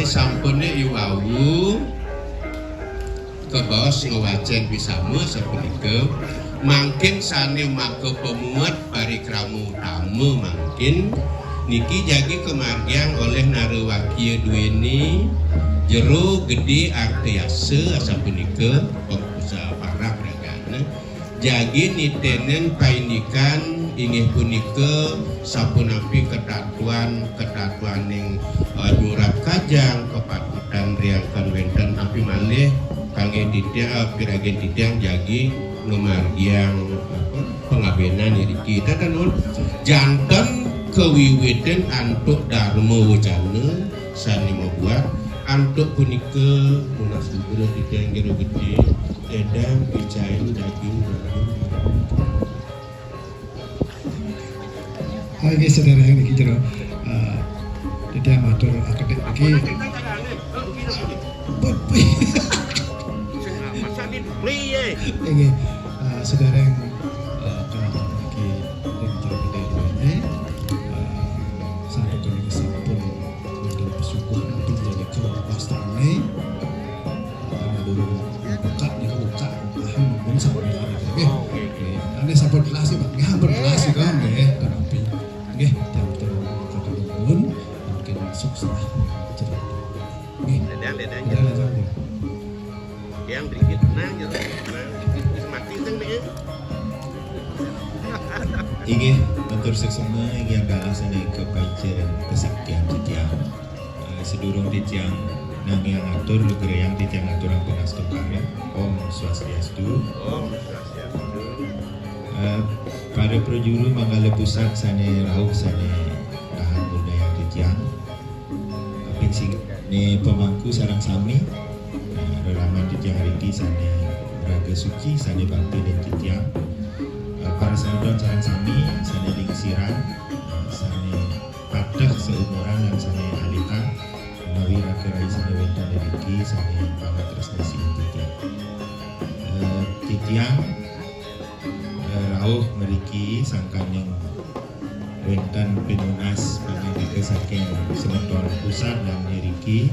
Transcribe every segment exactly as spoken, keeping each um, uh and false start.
Sampune iwau kabaos ngwacen pisama sapunika, mangkin sane maka pamuat parikrama utama mangkin niki jagi kamargiang oleh Narawakia duene Jero Gede Artayasa sapunika, parab ragane. Jagi nitenen paindikan inggih punika sapunapi ketatuan-ketatuaning, eh, nyurat kajang kepatutan riangkan wenten api malih kangge titiang, eh, piragin titiang jagi ngamargiang, apa, pangabenan iriki. Tata nuwun, janten kawiwitin antuk darma wacana sane mabuat antuk punika nunas gugura titiang Jero Gede, ledang picain daging daging. Inggih, sedereng niki Jero, eh, titiang matur akedek niki. Inggih, eh, sedereng, eh, kematur niki ring Jero Gede duene, eh, santukan niki sampun wenten pesuguhan pinjani kewastane. Karena dulu buka nih, buka, bukaan, mungkin sampai hari itu, nggih. Nggih, ane sampun jelas ya, Pak. Nggih, sampun jelas ya, kan, nggih. Tetapi, nggih, jam terus kata nuwun, mungkin sukses lah cerita. Nggih. Dadang, dadang. Dadang, dadang, nggih. Yang berikut tenang, ya, tenang. Wis mati, teng, nggih. Inggih, matur suksma, inggih, galah sane kepaica kesekian titiang. Eh, sedurung titiang nangiang atur, lugrayang titiang aturang pangastukarya. Om Swastiastu. Om Swastiastu. Eh, para prajuru manggala pusat sane rauh sane tahan ngundayang titiang. Kaping sing-, ne pemangku sareng sami. Eh, reraman titiang riki sane raga suci, sane bakti ring titiang. Eh, para semeton sareng sami, sane lingsirang, eh, sane pateh seumuran lan sane alitan, menawi raka rai sane wenten iriki sane pamatresna sihin titiang. Eh, titiang, eh, rauh mriki sangkaning wenten pinunas pangandika saking semeton pusat lan iriki,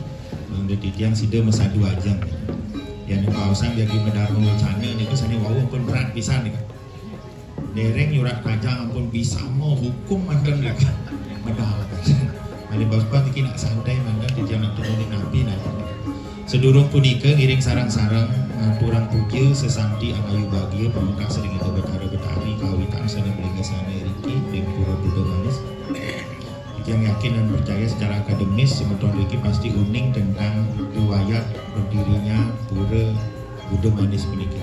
mangda titiang sida masadu ajeng. Yen paosan jagi madarma wacana nika sane wau ampun berat pisan nika. Dereng nyurat kajang ampun bisama hukum manten lagi. Medal. Mari bos-bos niki nak santai manten titiang nak tunggu napi nak. Sedurung punika ngiring sareng-sareng ngaturang puja sesanti angayu bagia pamungkas ring Ida Betara Betari kawitan sane mlingasana iriki ring Pura Buda Manis. Titiang yakin dan percaya secara akademis semeton riki pasti uning tentang riwayat berdirinya Pura Buda Manis punika.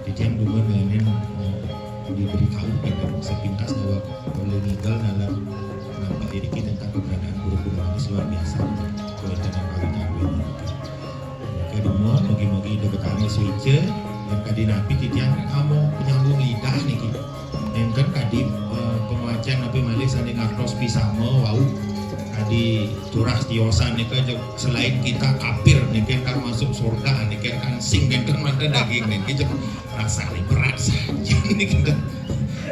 Titiang dumun ngenin, eh, diberitahu kenten sepintas bahwa oleh ngigal nalar nampak iriki tentang keberadaan Pura Buda Manis luar biasa. Kawenten dan kawiten iriki. Maka dumun, mugi-mugi Ida Betara suica, dan kadi napi titiang amo penyambung lidah niki. Nenten kadi, eh, pangwacen napi malih sane ngartos pisama wau. Kadi turah tiosan nika, selain kita kafir niki kan masuk surga niki kan sing nenten manten daging niki, rasane berat saja niki.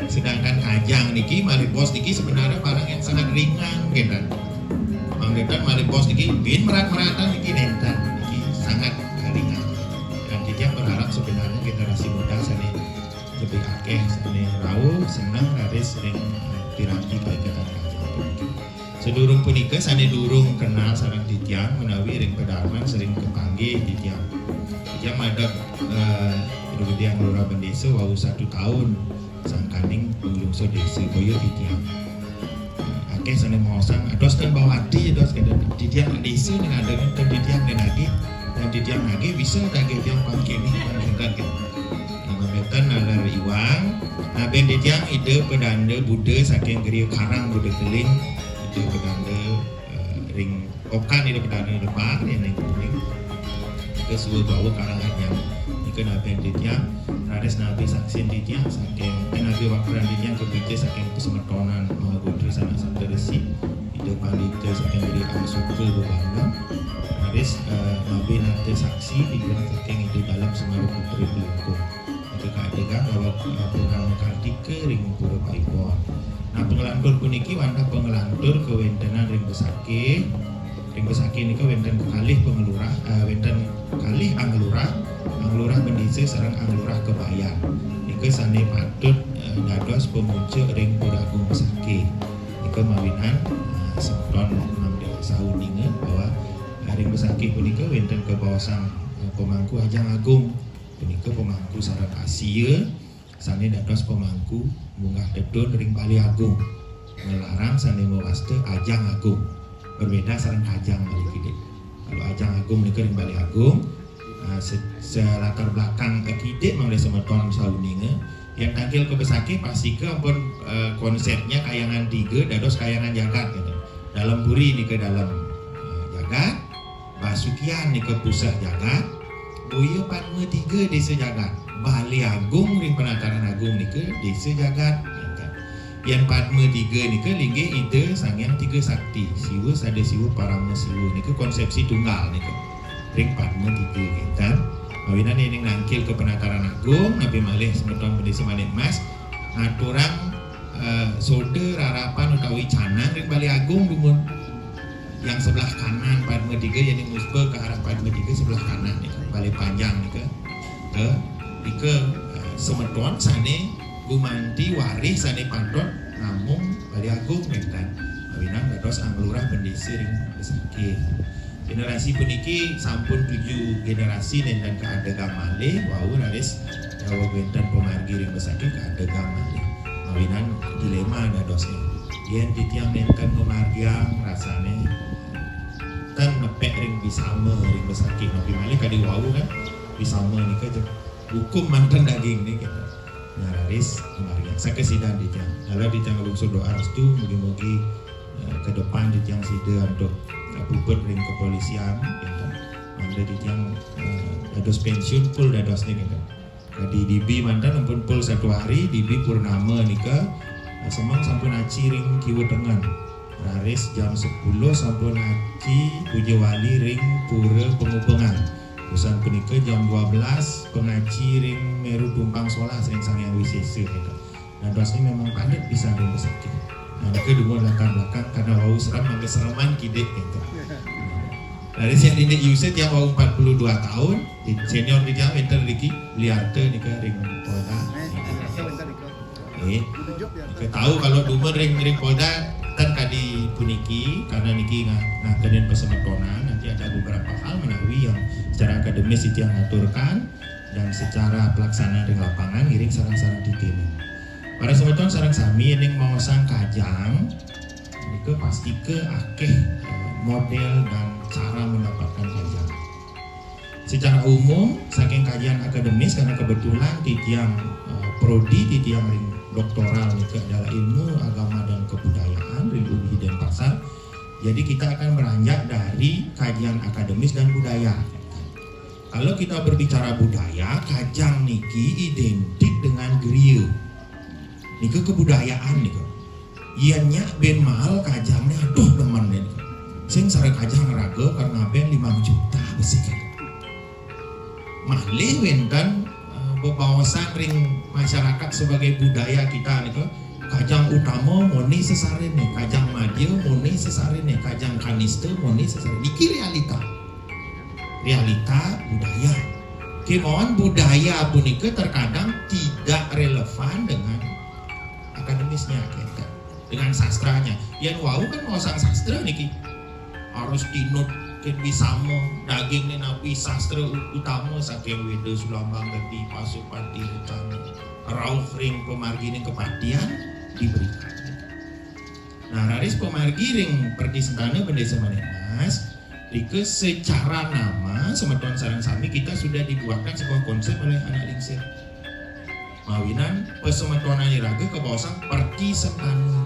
Sedangkan kajang niki malih bos niki sebenarnya barang yang sangat ringan, gitu. Manggitan malih bos niki bin berat-beratan niki nenten niki sangat ringan. Dan titiang berharap sebenarnya generasi muda sane lebih akeh sane rauh, seneng, raris ring, eh, piranti paiketan kajang puniki. Sedurung punika sane durung kenal sareng titiang menawi ring pedalaman sering kepanggih titiang. Titiang madeg, eh, Ida Gedeng Lurah Bendesa wau satu taun sangkaning panglungsur desa kaya titiang. Akeh sane maosang, "Ados ten bawati, ados kenten titiang nak desa ning ada ten titiang ning agi, dan titiang agi bisa daging tiang pangkini, pangkini." Nah, mabeten nalar iwang, naben titiang Ida Pedanda Buddha saking Griya Karang Buddha Keling, Ida Pedanda, eh, ring Okan Ida Pedanda Lebak, ring kuning. Nika suwa bawa Karang Anyar. Nika naben titiang, raris nabe saksin titiang saking, eh, nabe wakran titiang kapica saking pasemetonan Mahaputra Sanak Sapta Resi, Ida Pandita saking Giri Angsuka Bebandem. Raris, eh, nabe nata saksi titiang saking Ida Dalem Semara Putra Klungkung. Nika kadegang bahwa, eh, program kartika ring Pura Paibon. Nah, pangelantur puniki wantah pangelantur kawentenan ring besakih, Ring pesakih nika wenten kekalih panglurah, eh, wenten kalih anglurah, anglurah bendesa sareng anglurah kebayan. Nika sane patut, eh, dados pemuncuk ring Pura Agung Pesakih. Nika mawinan, eh, semeton mangda sauninga bahwa, eh, ring pesakih punika wenten kabaosang, eh, pemangku Ajang Agung. Punika pemangku sareng Asia sane dados pemangku munggah tedun ring Bale Agung. Ngelarang sane mawasta Ajang Agung. Berbeda sareng Kajang malih kidik. Kalau Ajang Agung nika ring Bale Agung, ah, se-, selatar belakang kidik mangda semeton sauninga, yang tangkil ka pesakih pastika ampun, eh, konsepnya kayangan tiga dados kayangan jagat gitu. Dalem puri nika dalem, eh, jagat, Basukian nika puseh jagat, boya Padma Tiga desa jagat, Bale Agung ring Penataran Agung nika desa jagat, ngenten. Yen Padma Tiga nika linggih Ida Sang Hyang Tiga Sakti, Siwa Sada Siwa Parama Siwa nika konsepsi tunggal nika. Ring Padma Tiga ngenten. Mawinan yen nangkil ka Penataran Agung, napi malih semeton Bendesa Manik Mas ngaturang, eh, soda rarapan utawi canang ring Bale Agung dumun. Yang sebelah kanan Padma Tiga, yen muspa ke arah Padma Tiga sebelah kanan nika, Bale Panjang nika. Ke, nika, eh, semeton sane gumanti warih sane patut namung Bale Agung ngenten. Mawinan dados anglurah bendesa ring pesakih. Generasi puniki sampun tujuh generasi nenten kaadegang malih, wau raris daweg wenten pamargi ring pesakih kaadegang malih. Mawinan dilema dadosnya. Yen titiang nenten ngamargiang rasane ten nepek ring bisama ring pesakih napi malih kadi wau kan. Bisama nika je hukum manten daging nika. Nah, raris ngamargiang sakesidan titiang. Dalam titiang nglungsur doa restu, mugi-mugi, eh, ke depan titiang sida antuk, eh, puput ring kepolisian, gitu. Mangda titiang, eh, dados pensiun pul dadosnya, gitu. Kadi D B manten ampun pul satu hari, D B Purnama nika, eh, semeng sampun aci ring kiwa tengen. Raris jam sepuluh sampun aci puja wali ring Pura Pengubengan. Usan punika jam dua belas pangaci ring Meru Tumpang Solas ring Sang Hyang Wisesa, gitu. Dadosnya memang padet pisan ring pesakih. Nah, nika dumun latar belakang karena wau serem, mangda sereman kidik, gitu. Dari siang didik Yusuf yang wau empat puluh dua tahun, senior kita wenten riki, Liarta nika ring Polda. Eh, kita tahu kalau dumun ring, ring Polda, kan kadi puniki, karena niki nga-, ngakenin pesemetonan, nanti ada beberapa hal menawi yang secara akademis itu yang ngaturkan, dan secara pelaksanaan ring lapangan ngiring sareng-sareng titiang. Para semeton sareng sami ning maosang kajang, nika pastika akeh, eh, model dan cara mendapatkan kajang. Secara umum, saking kajian akademis, karena kebetulan titiang, eh, prodi titiang ring doktoral nika adalah ilmu agama dan kebudayaan ring U I Denpasar. Jadi kita akan beranjak dari kajian akademis dan budaya. Kalau kita berbicara budaya, kajang niki identik dengan griya. Nika kebudayaan nika. Yen nyak bin mahal kajangnya, aduh demen deh nika. Sing sare kajang raga karena ben lima juta besi kan. Malih wenten, eh, bebaosan ring masyarakat sebagai budaya kita nika. Kajang utama muni sesarene, kajang madya muni sesarene, kajang kanista muni sesarene. Niki realita. Realita budaya. Kemawon budaya punika terkadang tidak relevan dengan akademisnya, gitu. Dengan sastranya. Yen wau kan maosang sastra niki. Harus tinut ken bisama daging nih napi sastra u-, utama saking Weda Sulambang Gedi Pasupati Rencana. Rauh ring pemargining kepatian diberikan. Nah, raris pemargi ring Pertisentana Bendesa Manik Mas, rika secara nama semeton sareng sami kita sudah dibuatkan sebuah konsep oleh anak lingsir. Mawinan pesemetonan iraga kabaosang Pertisentana.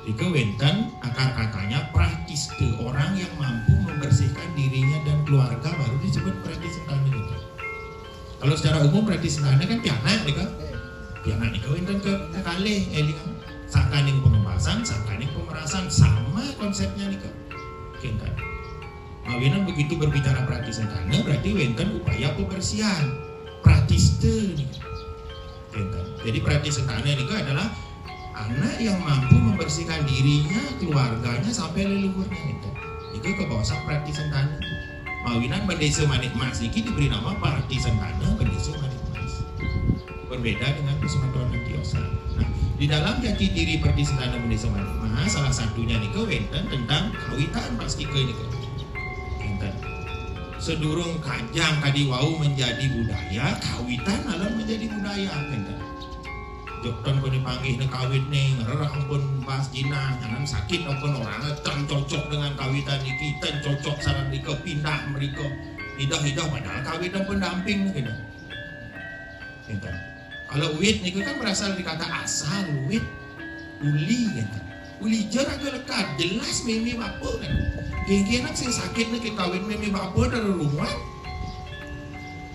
Rika wenten akar katanya pratista, orang yang mampu membersihkan dirinya dan keluarga baru disebut Pertisentana gitu. Kalau secara umum Pertisentana kan pianak nika. Pianak nika wenten ke, kekalih, eling sangkaning pengembasan, sangkaning pemerasan, sama konsepnya nika. Kinten. Mawinan begitu berbicara Pertisentana berarti wenten upaya pembersihan. Pratista nika. Kinten. Jadi Pertisentana nika adalah anak yang mampu membersihkan dirinya, keluarganya sampai leluhurnya nika. ke kabaosan Prati Sentana. Mawinan Bendesa Manik Mas niki diberi nama Prati Sentana Bendesa Manik Mas. Berbeda dengan pasemeton tiosan. Nah, di dalam jati diri Prati Sentana Bendesa Manik Mas, salah satunya nika wenten tentang kawitan pastika nika. Wenten. Sedurung kajang tadi wau menjadi budaya, kawitan alon menjadi budaya, wenten. Jok ten kone panggih ne kawit ne, ngerereh ampun bas jinah, nyanan sakit ampun orang, ten cocok dengan kawitan niki, ten cocok sareng nika, pindah mereka. Idah-idah padahal kawit dan pendamping ne kene. Enten. Kalau wit niku kan berasal dari kata asal, wit, uli, enten. Uli je raga lekad, jelas meme bapa kan. Kengkenak sing sakit ne ke kawin meme bapa dari rumah.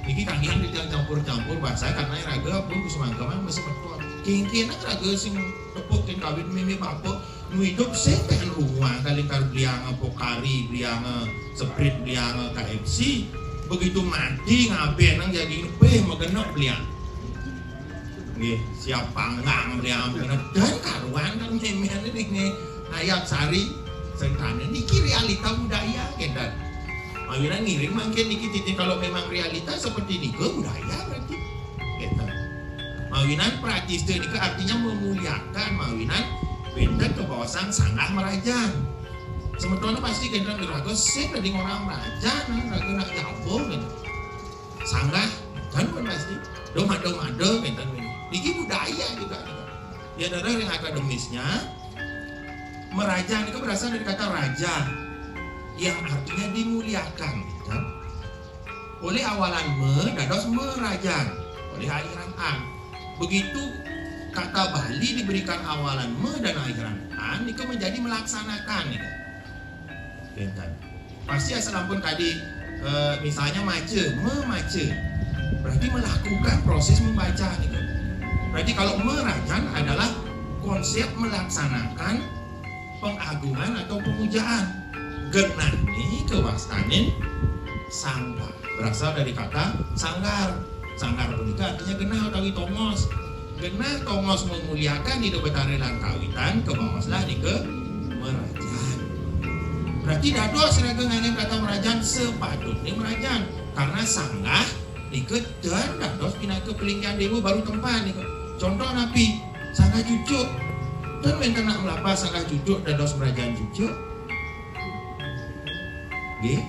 Niki tanggihan di tiang campur-campur bahasa karena raga pun kusemangkeman masih metuan. Kengkenak raga sing tepuk ke kawin meme bapa. Nu idup sing kan rumah, kalingkar belianga Pocari, belianga Sprite, belianga K F C. Begitu mati, ngaben nang jaging peh magenep beliang. Nggih, siap panggang beliang magenep. Dan karuan kan memen ini nih, ayat sari sentana. Niki realita budaya, kendan. Mawinan ngiring mangkin niki titik, kalau memang realita seperti niku, budaya berarti. Gitu. Mawinan pratista nika artinya memuliakan, mawinan wenten kabaosan sanggah merajan. Semetona pasti kenten raga sip dadi orang merajan, raga nak nyambung gitu. Sanggah kan pun pasti. Domado-mado kenten ini. Niki budaya juga gitu. Ya, dari yang akademisnya, merajan itu berasal dari kata raja yang artinya dimuliakan, gitu. Oleh awalan me dados merajan, oleh akhiran an. Begitu kata Bali diberikan awalan me dan akhiran an, itu menjadi melaksanakan, gitu. Pinten. Pasti asal ampun tadi, eh, misalnya maca, memaca. Berarti melakukan proses membaca, gitu. Berarti kalau merajan adalah konsep melaksanakan pengagungan atau pemujaan. Genah ni kewastanin sanggar. Berasal dari kata sanggar. Sanggar punika artinya genah utawi tongos. Genah tongos memuliakan Ida Betara lan kawitan, kabaoslah nika merajan. Berarti dados raga nganggen kata merajan, sepatutnya merajan. Karena sanggah nika ten dados pinaka pelinggihan dewa baru tempan nika. Contoh napi? Sanggah cucuk. Ten wenten nak melapas sanggah cucuk dados merajan cucuk. Nggih.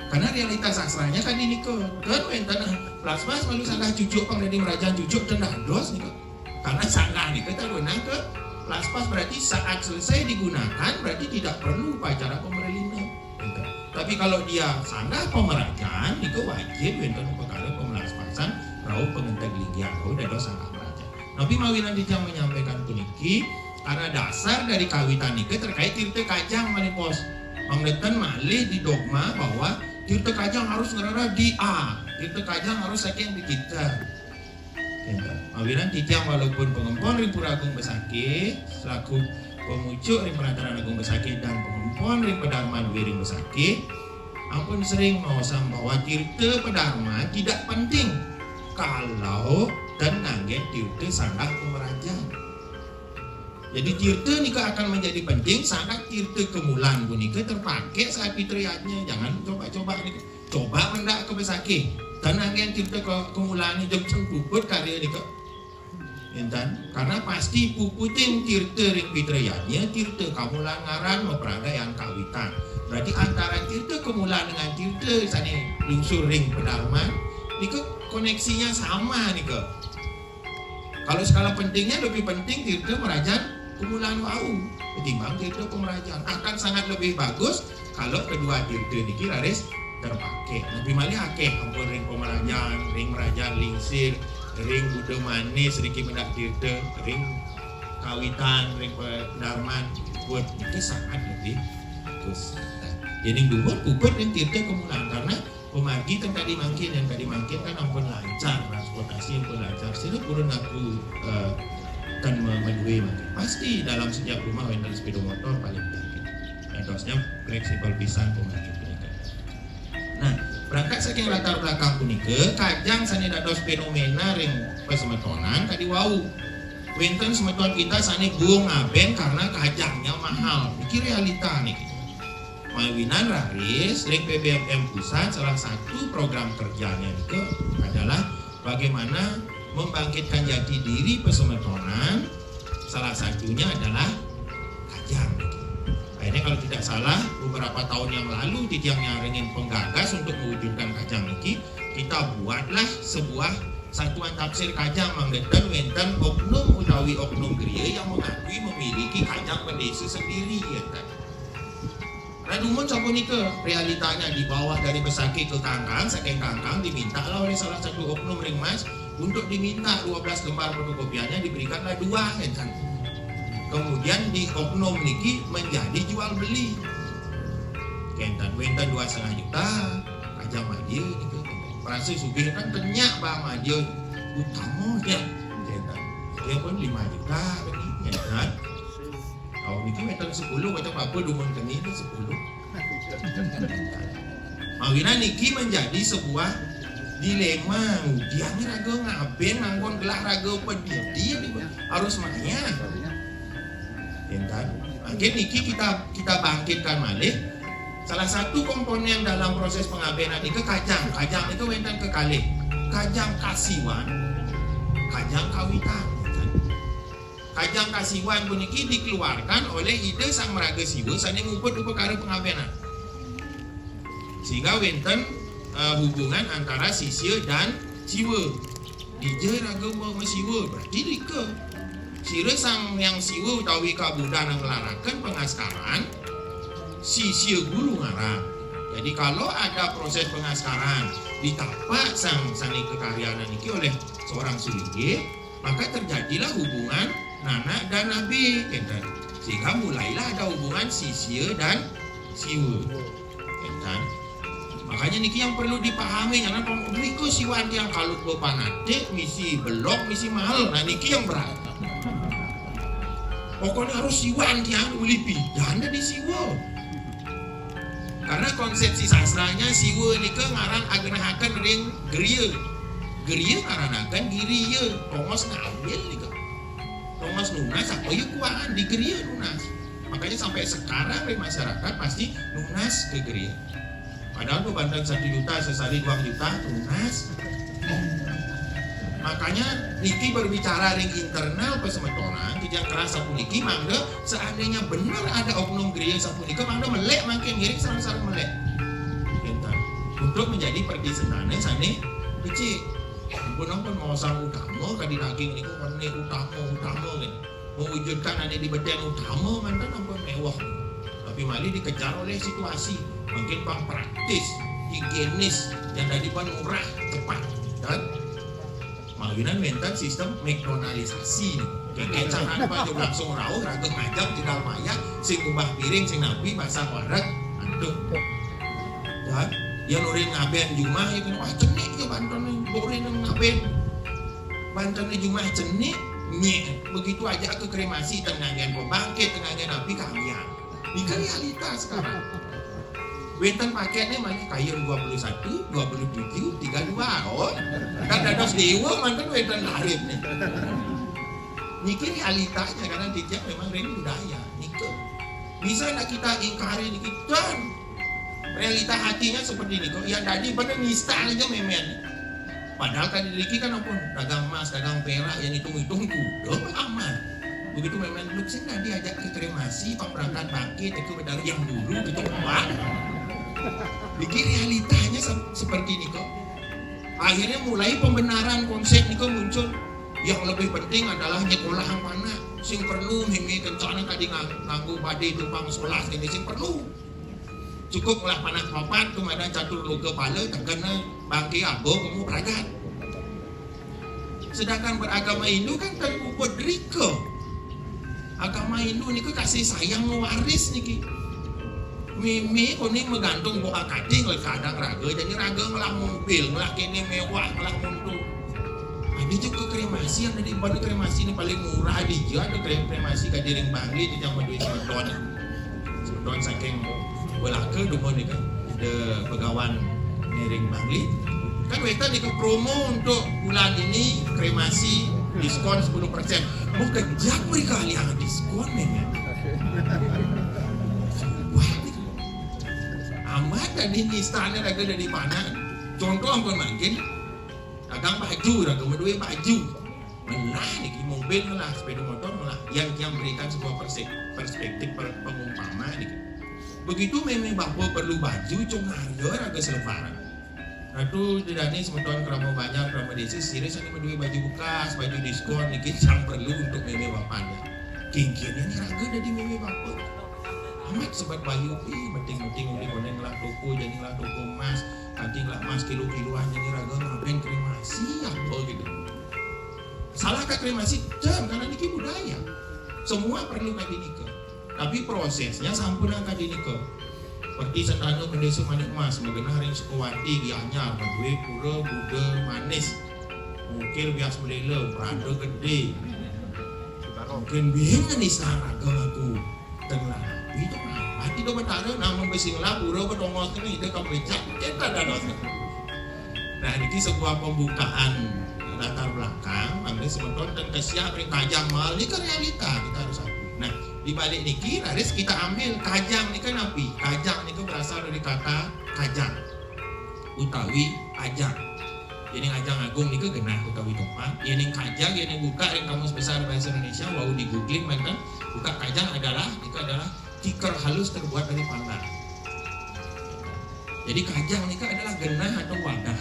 Karena realita sastranya kan nika. Ten wenten nak melapas malu sanggah cucuk pang dadi merajan cucuk ten dados nika. Karena sanggah nika ten wenang ke melapas, berarti saat selesai digunakan berarti tidak perlu upacara pemerlina. Gitu. Tapi kalau dia sanggah pemerajan, itu wajib wenten upakara pemelapasan rauh pangenteg linggihan, rauh dados sanggah merajan. Napi mawinan titiang menyampaikan puniki, karena dasar dari kawitan nika terkait tirta kajang malih pos. Mangda ten malih didogma bahwa tirta kajang harus ngrereh di A, tirta kajang harus saking di kita. Enten. Mawinan titiang walaupun pangempon ring Pura Agung Besakih, selaku pamucuk ring Penataran Agung Besakih dan pangempon ring Padarman Dwi ring Besakih, ampun sering maosang bahwa tirta padarman tidak penting kalau ten nganggen tirta sanggah pamrajan. Jadi tirta nika akan menjadi penting saat tirta kamulan punika terpakai saat pitrayadnya. Jangan coba-coba nika. Coba mendak ke Besakih. Ten nganggen tirta ke kamulan, jog ten puput karya nika. Enten, karena pasti puputin tirta ring pitrayadnya, tirta kamulan ngaran mapradayang kawitan. Berarti antara tirta kamulan dengan tirta sane lungsur ring padarman, nika koneksinya sama nika. Kalau skala pentingnya lebih penting tirta mrajan kamulan wau ketimbang tirta pamrajan. Akan sangat lebih bagus kalau kedua tirta niki raris terpakai. Napi malih akeh ampun ring pamrajan, ring mrajan lingsir, ring Buda Manis, ring Kemendak Tirta, ring kawitan, ring padarman, buat itu sangat lebih bagus. Nah, jadi dumun puput ring tirta kamulan karena pamargi ten kadi mangkin, yang kadi mangkin kan ampun lancar, transportasi ampun lancar. Sira purun ngaku, eh, ten ma-, madue mangkin. Pasti dalam setiap rumah wenten sepeda motor paling tidak. Entosnya fleksibel pisan pamargi punika. Nah, berangkat saking latar belakang punika, kajang sane dados fenomena ring pasemetonan kadi wau. Wenten semeton kita sane buung ngaben karena kajangnya mahal. Niki realita niki. Awinan raris ring P B M M pusat, salah satu program kerjanya nika adalah bagaimana membangkitkan jati diri pasemetonan, salah satunya adalah kajang. Akhirnya, kalau tidak salah, beberapa tahun yang lalu titiang nyarengin penggagas untuk mewujudkan kajang niki, kita buatlah sebuah satuan tafsir kajang, mangda ten wenten oknum utawi oknum griya yang mengakui memiliki kajang bendesa sendiri, ya kan? Nah, dumun sapunika realitanya, di bawah dari besakih ke Kangkang, saking Kangkang dimintalah oleh salah satu oknum ring Mas untuk diminta dua belas lembar fotokopiannya, diberikanlah dua, ya kan? Kemudian di oknum niki menjadi jual beli. Kenten, wenten dua setengah juta, kajang madya niki. Prasa sugih kan, tenyak ba madya utama, ya. Kenten. Dia pun lima juta niki, ya kan? Taun niki wenten sepuluh, kacang papa dumun keni tu sepuluh. Mawinan niki menjadi sebuah dilema. Ngudiang raga ngaben nganggon gelah raga padidi, harus mayah. Kenten. Mangkin niki kita, kita bangkitkan malih. Salah satu komponen dalam proses pangabenan nika kajang. Kajang nika wenten kekalih. Kajang kasiwan, kajang kawitan. Kajang kasiwan puniki dikeluarkan oleh Ida Sang Maraga Siwa sane muput upakara pangabenan. Sehingga wenten, eh, hubungan antara sisya dan Siwa. Dija raga ma-, masiwa, berarti rika. Sira Sang Hyang Siwa utawi kabudan nglaraken pangaskaran, sisya guru ngaran. Jadi, kalau ada proses pangaskaran di tapak sang sane kakaryanan niki oleh seorang sulinggih, maka terjadilah hubungan nanak dan nabi, kenten. Sehingga mulailah ada hubungan sisya dan siwa. Kenten. Makanya niki yang perlu dipahami, jangan pam-, mrika siwan tiang kalut bepanatik, misi belog, misi mahal. Nah, niki yang berat. Pokoknya harus siwan tiang ulipi. Jangan dadi siwa. Karena konsepsi sastranya, siwa nika ngaran agenahaken ring griya. Griya ngaranaken giriya. Tongos ngambil nika. Tongos nunas, apa ya kuangan di griya nunas. Makanya sampai sekarang ring masyarakat pasti nunas ke griya. Padahal tuh banten satu juta, sesari dua juta, nunas. Makanya niki berbicara ring internal pasemetonan, titiang keras sapuniki, mangda seandainya bener ada oknum griya sapunika, mangda melek mangkin, ngiring sareng-sareng melek. Pinter. Untuk menjadi pertisentane sane becik. Ampun, ampun, maosang utama kadi daging niku, wene utama, utama, gitu. Mewujudkan ane di beten utama manten ampun mewah. Tapi malih dikejar oleh situasi. Mungkin pang praktis, higienis, yang tadi pan murah, cepat, kan? Mawinan wenten sistem McDonaldisasi. Kayak caran apa aja langsung rauh, raga ngajak, tinggal mayah, sing ngubah piring, sing napi, basah wareg, aduh. Ya, ya nurin ngaben jumah, ya kan, wah, cenik ya banten, nurin ngaben. Banten jumah cenik, nyek. Begitu aja ke kremasi, tengah ngan pembangkit, tengah ngan api, kamian. Ini kan realita sekarang. Wenten paketnya mana? Kayu dua puluh satu, dua puluh tujuh, tiga dua. Oh, kan dados dewa manten wenten tarifnya. Niki realitanya, karena titiang memang ring budaya. Nika. Bisa ndak kita ingkari niki? Dan realita hatinya seperti niku. Yang tadi bener nista aja memen. Padahal tadi niki kan ampun, dagang emas, dagang perak, yang hitung-hitung kuda aman. Begitu memen, "Luk, sing tadi ajak ke kremasi, pang berangkat bangkit, itu bedaru yang dulu," gitu, Pak. Niki realitanya se-, seperti niku. Akhirnya mulai pembenaran konsep niku muncul. Yang lebih penting adalah nyekolahang panak. Sing perlu mimi kencana tadi ngang-, nganggo badhe tumpang sekolah, ini sing perlu. Cukup ngelah panak papat, tumadan catur loga pala, tekena bangke aba, kamu pragat. Sedangkan beragama Hindu kan ten puput drika. Agama Hindu niku kasih sayang mewaris niki. Mimi kone menggantung buah kading le kadang raga, jadi raga ngelah mobil, ngelah kene mewah, ngelah montor. Ada juga kremasi yang dari mana kremasi ini paling murah di Jia, ada krem-, kremasi kadiring Bangli di zaman duit semeton. Semeton saking belaka dumun nika, ada pegawan ngiring Bangli. Kan wenten nika promo untuk bulan ini, kremasi diskon sepuluh persen. Mau kejak mereka alih diskon nih. Wah, Buat dadi nistane raga dadi panak. Contoh ampun mangkin, dagang baju, raga maduwe baju. Ngelah niki, mobil ngelah, sepeda motor ngelah. Yan tiang berikan sebuah perse-, perspektif per-, pengumpama niki. Begitu meme bapa perlu baju, cung harga raga selebaran. Ratu dedane semeton krama banjar, krama desa, sira sane maduwe baju bekas, baju diskon niki tiang perlu untuk meme bapane. Kingkine ni raga dadi meme bapa. Amat sebet bayu, ih, meting-meting uli konden ngelah toko, jani ngelah toko emas, kanti ngelah emas kilo-kiloan, jani raga ngaben kremasi apa gitu. Salah ka kremasi? Ten, karena niki budaya. Semua perlu kadi nika. Tapi prosesnya sampun kadi nika. Seperti sentana Bendesa Manik Mas, magenah ring Sukawati, Gianyar, maduwe pura Buddha manis. Mungkil bias melela, berada gede. Mungkin bingung nih, sang raga aku. Tengah. Itu apa? Ati do Batara, nama besi ngelah pura ke tongos kene, ida ka mecak, kita dados. Nah, niki sebuah pembukaan latar belakang, mangda semeton ten kesiap ring kajang mal, niki realita kita harus akui. Nah, di balik niki, raris kita ambil kajang nika napi? Kajang nika berasal dari kata kajang utawi ajang. Yening ajang agung nika genah utawi tempat. Yening kajang, yening buka ring Kamus Besar Bahasa Indonesia, wau di googling menten, buka kajang adalah, nika adalah tikar halus terbuat dari pandan. Jadi kajang nika adalah genah atau wadah.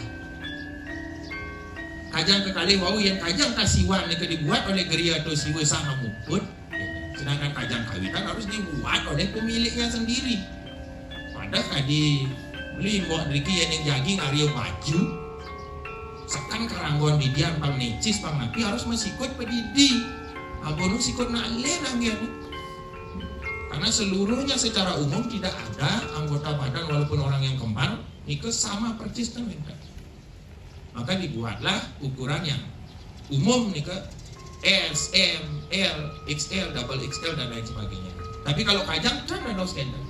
Kajang kekalih wau, yen kajang kasiwan nika dibuat oleh Gria atau Siwa saha muput, sedangkan kajang kawitan harus dibuat oleh pemiliknya sendiri. Wadah kadi meli mbok driki, yening jagi ngarya baju, seken karanggon didian pang necis pang napi harus masikut padidi. Ampun sikut nalen anggen. Karena seluruhnya secara umum tidak ada anggota badan, walaupun orang yang kembar, nika sama persis ten wenten. Maka dibuatlah ukuran yang umum nika S, M, L, X L, double X L, dan lain sebagainya. Tapi kalau kajang ten dados kenten.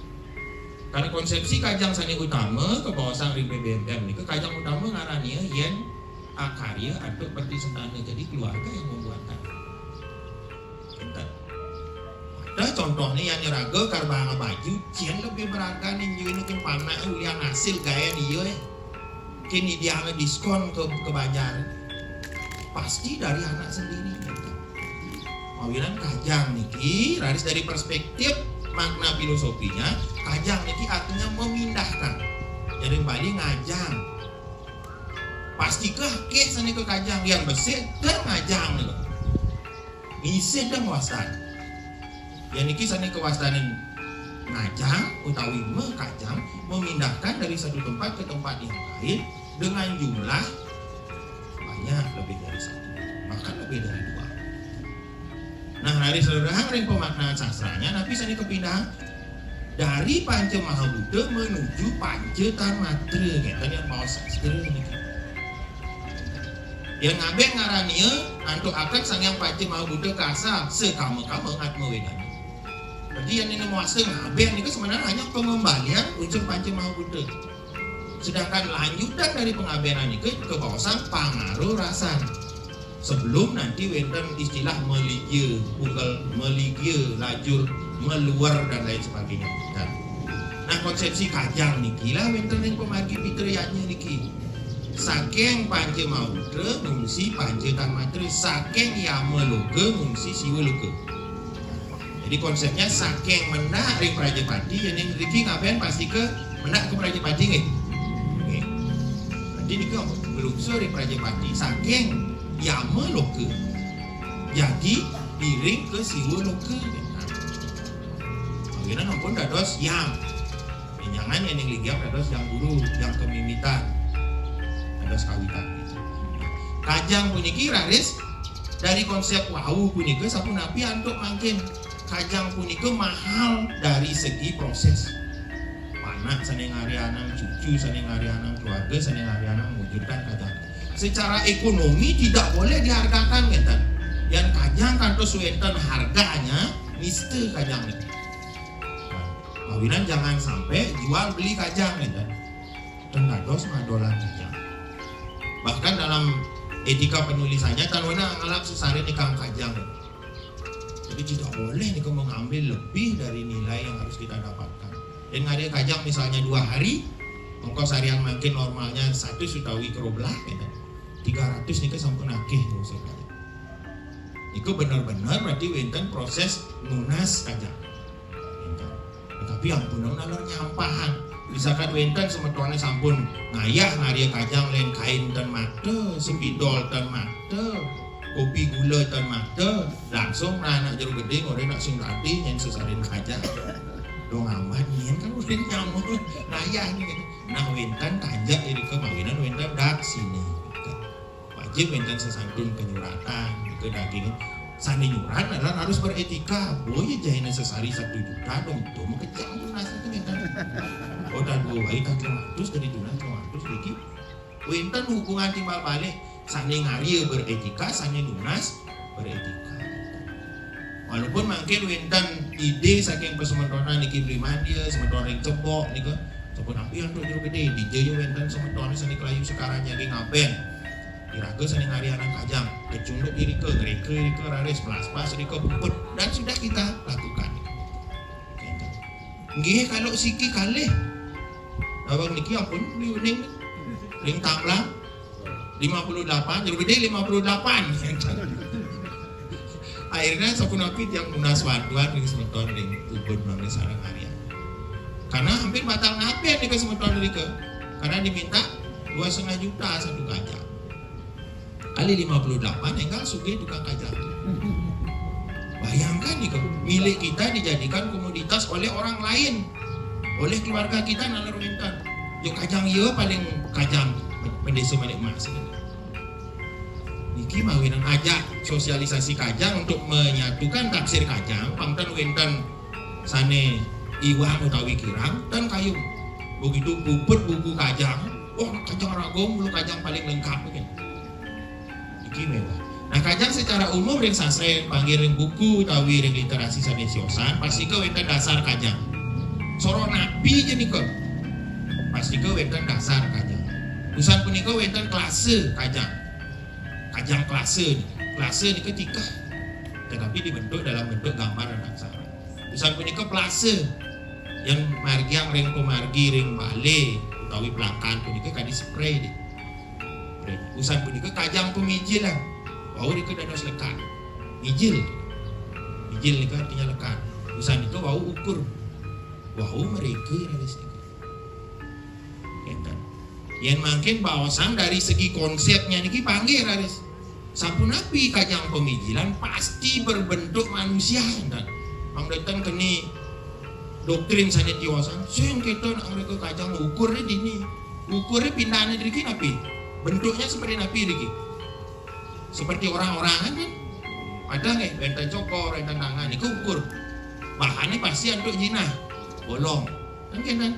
Karena konsepsi kajang sane utama kabaosang ring P B M P M nika, kajang utama ngarania yen akarya antuk pertisentana. Jadi keluarga yang membuatkan. Kenten. Dah contohne, yan raga karbang baju, cen lebih berharga ning jui ning panak ulian hasil gaen iya, eh. Kini dia diskon ke, ke banjar. Pasti dari anak sendiri. Mawinan kajang niki, raris dari perspektif makna filosofinya, kajang niki artinya memindahkan. Dari Bali ngajang. Pasti keh, keh sane ke kajang, yang besik, dan ngajang nih. Ngisih dong wastan. Ya niki sane kawastanin ngajang utawi makajang, memindahkan dari satu tempat ke tempat yang lain dengan jumlah banyak, lebih dari satu, bahkan lebih dari dua. Nah, raris rerehang ring pemaknaan sastranya, napi sane kapindahang? Dari Panca Mahabuta menuju Panca Tanmatra, ngeten yang maos sastra niki. Yang ngaben ngarania antuk akan Sang Hyang Panca Mahabuta kasar, sakama-kama ngatma wedana. Berarti yang ini muasa ngaben niku sebenarnya hanya pengembalian unsur Panca Mahabuta. Sedangkan lanjutan dari pengabenan niku kabaosang pangaruh rasan. Sebelum nanti wenten istilah maligia, unggal maligia, lajur, maluer, dan lain sebagainya. Nah, konsepsi kajang niki lah wenten ring pamargi Pitra Yadnya niki. Saking Panca Mahabuta ngungsi Panca Tanmatra, saking Yama Loka ngungsi Siwa Loka. Jadi konsepnya saking mendak ring Prajapati, yening riki ngaben pasti ke mendak ke Prajapati nggih. Nggih. Berarti nika nglungsur ring Prajapati saking Yama Loka. Jagi miring ke Siwa Loka. Awinan ampun dados yang. Jangan yang linggih dados yang guru, yang kamimitan. Dados kawitan. Kajang puniki raris dari konsep wau punika sapunapi antuk mangkin. Kajang punika mahal dari segi proses. Panak sane ngarianang, cucu sane ngarianang, keluarga sane ngarianang mewujudkan kajang. Secara ekonomi tidak boleh dihargakan, ngeten. Yang kajang kantos wenten harganya, nista kajang. Nah, awinan jangan sampai jual beli kajang, ngeten. Ten dados madolan kajang. Bahkan dalam etika penulisannya, tan wenang ngalap sesare nikang kajang. Jadi tidak boleh nika mengambil lebih dari nilai yang harus kita dapatkan. Yén ngaria kajang misalnya dua hari, ongkos harian mangkin normalnya satu utawi kerublah, gitu. Tiga ratus nika sampun akéh ngusah kajang. Niku bener-bener berarti wénten proses nunas kajang. Wénten. Tetapi ampun nalar nyampahan. Misalkan wénten semetoné sampun ngayah ngaria kajang lén kain ten mata, spidol ten mata, kopi gula ten mata, langsung nah anak jero gedé ngoré nak sing dadi nyén sesarin kajang. Dong amat nyén kan udah nyamun. Ngayah nih. Nah wénten tanjak irika mawinan wénten daksina. Wajib wénten sesantun penyuratan, nika daging sané nyurat adalah harus berétika. Boya jahina sesari satu juta dong, itu mah kejam tuh nasib tuh wénten. Oh, dan dua bayi tak terus dari tunas terus lagi. Wénten hubungan timbal balik, sané ngaria berétika, sané nunas berétika. Walaupun mangkin wénten ide saking pasemeton niki Blimandya, semeton ring Cebok nika, sapunapi antuk jero gedé, dija ya wénten semeton sané kelayu sekarang nyangking abén. Iraga sané ngarianang kajang, kecunduk irika, ngreka irika raris, pelaspas irika puput, dan sudah kita lakukan. Nggih, kalau siki kalih. Abang niki ampun, ning, ning tamblang lima puluh delapan, jero gedé lima puluh delapan. Akhirnya sapunapi tiang nunas bantuan ring semeton ring Ubud mangkin sareng Arya. Karena hampir batal ngabén nika semeton nika. Karena diminta dua setengah juta satu kajang. Kali lima puluh delapan, enggal sugih tukang kajang. Bayangkan nika, milik kita dijadikan komoditas oleh orang lain. Oleh keluarga kita nalar wénten. Yo kajang iya paling kajang pendesa Manik Mas. Niki mawinan ajak sosialisasi kajang untuk menyatukan tafsir kajang, pang ten wénten sané iwang utawi kirang, ten kayun. Begitu puput buku kajang, oh kajang raga mula kajang paling lengkap mungkin. Iki méwah. Nah, kajang secara umum ring sastra, panggih ring buku utawi ring literasi sané tiosan, pastika wénten dasar kajang. Soroh napi ja nika? Pastika wénten dasar kajang. Usan punika wénten klase kajang. Kajang klase nika. Klase nika tikeh, tetapi dibentuk dalam bentuk gambar dan aksara. Usan punika plase, yén margiang ring pamargi ring balé utawi plakan punika kadi spray. Usan punika kajang pamijilan. Wau nika dados lekad. Mijil. Mijil nika artinya lekad. Usan nika wau ukur. Wau mrika raris nika. Ngéten. Yén mangkin baosang dari segi konsepnya niki panggih raris. Sapunapi kajang pamijilan pasti berbentuk manusia, énten. Mangda ten keni doktrin sané tiosan, sing kita nak mereka kajang ukurnya dini. Ukurnya pindahannya driki napi? Bentuknya seperti napi driki? Seperti orang-orangan kan? Ada nggih, wénten cokor, wénten tangan, itu ukur. Bahannya pasti antuk jinah, bolong. Kan kan?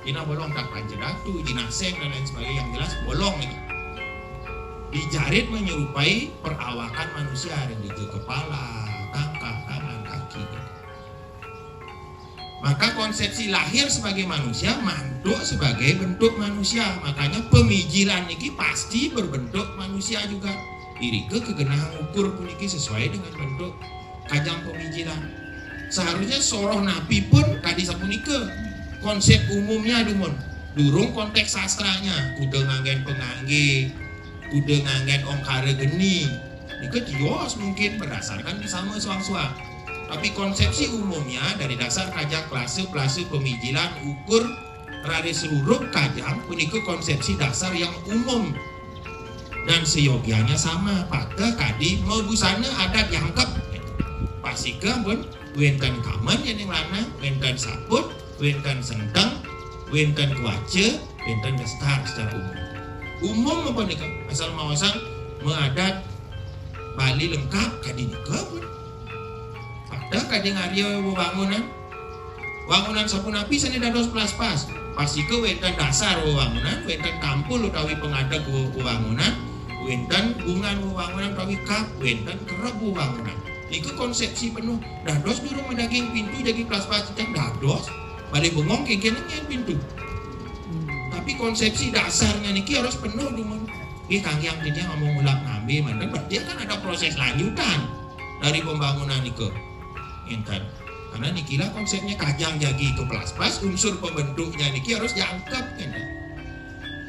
Jinah bolong tak panca datu, jinah seng dan lain sebagainya, yang jelas bolong ini. Dijarit menyerupai perawakan manusia, yang di kepala, tangkah, tangan, kaki. Maka konsepsi lahir sebagai manusia mantuk sebagai bentuk manusia. Makanya pemijilan niki pasti berbentuk manusia juga. Irika kegenahang ukur puniki sesuai dengan bentuk kajang pemijilan. Seharusnya soroh napi pun kadi sapunika. Konsep umumnya dumun. Durung konteks sastranya, kuda nganggén pangangge, kuda nganggén ongkara geni. Nika tios mungkin berdasarkan di sama suang-suang. Tapi konsepsi umumnya dari dasar kajang klase, plase, pemijilan, ukur, raris rurup kajang punika konsepsi dasar yang umum dan seyogianya sama. Pateh kadi mabusana adat jangkep. Pastika pun wénten kamen yén ing lanang, wénten saput, wénten senteng, wénten kuaca, wénten daster secara umum. Umum apa nika? Asal maosang maadat Bali lengkap kadi nika pun. Pateh kadi ngaria wewangunan. Wangunan sapunapi sané dados plaspas? Pastika wénten dasar wewangunan, wénten tampul utawi pangadeg we-, wewangunan, wénten bungan wewangunan utawi kap, wénten kereb wewangunan. Nika konsepsi penuh. Dados durung madaging pintu jagi plaspas cicak dados, bali bengong kéngkén nyén pintu. Tapi konsepsi dasarnya niki harus penuh dumun. Nggih, kanggiang titiang ngomong ulap ngambi, manten berarti kan ada proses lanjutan dari pembangunan nika. Ngénten. Karena nikilah konsepnya kajang jagi itu pelaspas, unsur pembentuknya niki harus diangkat kan.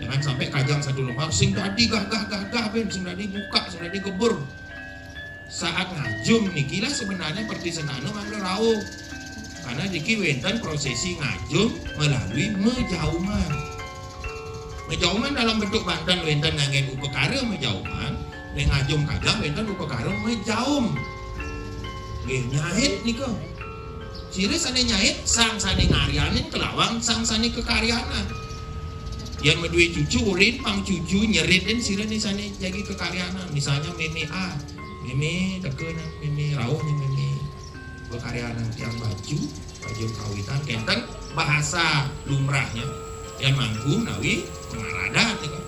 Jangan sampai kajang satu lemari sing dadi gagah-gagah ben, sing dadi buka, sing dadi gebur. Saat ngajum nikilah sebenarnya pertisenane mangda rauh. Karena niki wenten prosesi ngajum melalui mejauman. Mejauman dalam bentuk banten wenten nganggen upakara mejauman, ning ngajum kajang wenten upakara mejaum. Nggih, nyait nika. Sira sane nyait, sang sane ngaryanin kelawang sang sane kekaryanan. Yen maduwe cucu ulin pang cucu nyeritin sira ne sane jagi kekaryanan. Misalnya meme A, meme teka nang meme rauh ne meme. Kekaryanan tiang baju, baju kawitan kenten bahasa lumrahnya. Yen mangku menawi pengaradan nika.